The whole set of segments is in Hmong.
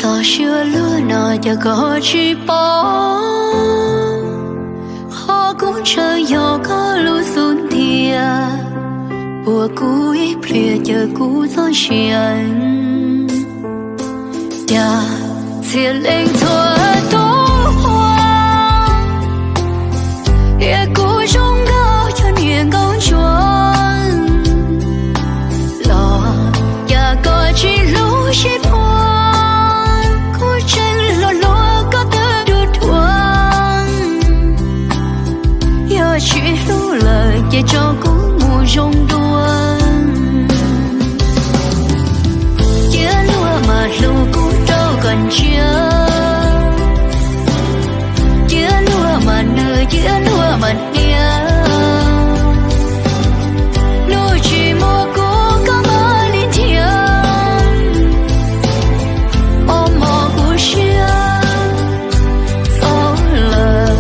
Los siab luag no cas koj tsis paub, qhov kuv ntshaw yog koj lub xub ntiag, ua kuv ib pliag caw kuv txoj sia. Cas txhia leej txhua tus ua, tias kuv zoo nkauj cov niag nkauj ntsuag, los cas koj tsis hlub sib phuav, kuv tseem hluas hluas koj twb dhuav dhuav. Yog tsis hlub lawm ces tso kuv mus zoo dua. Cia luag mas hlub kuv rau kom ntsiag, cia luag mas nws cia luag mas hnia. Hnub tsis muaj kuv koj mam li nrhiav, mob mob kuv siab txaus lawm.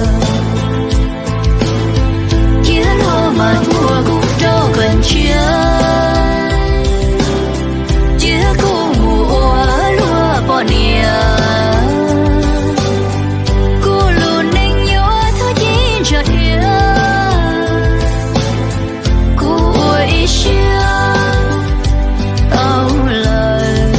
Cia luag mas hlub kuv rau kom ntsiag, cia kuv mus ua luag poj niam. Kuv lub neej yuav tag cig ntsa dhia, kuv ua ib siab tau lawm.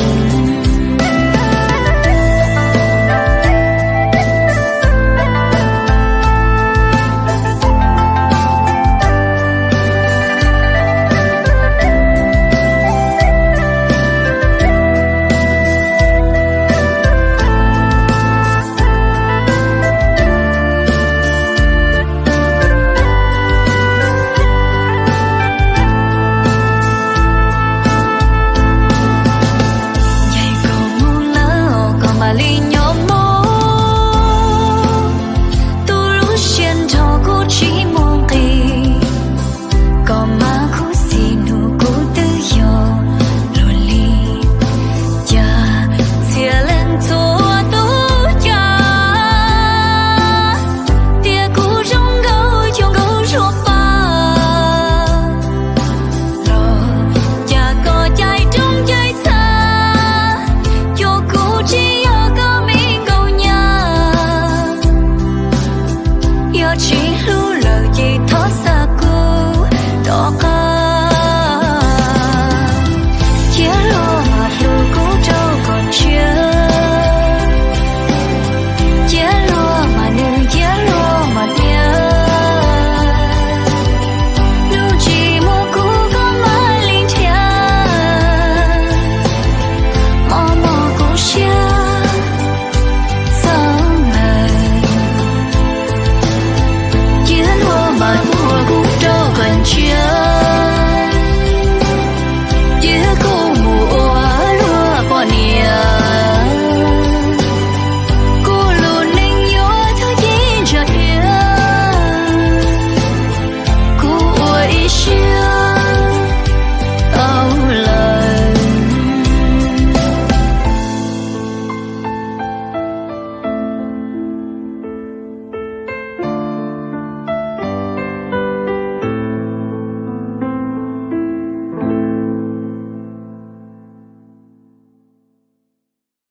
Ncaim koj mus lawm koj mam li nyob.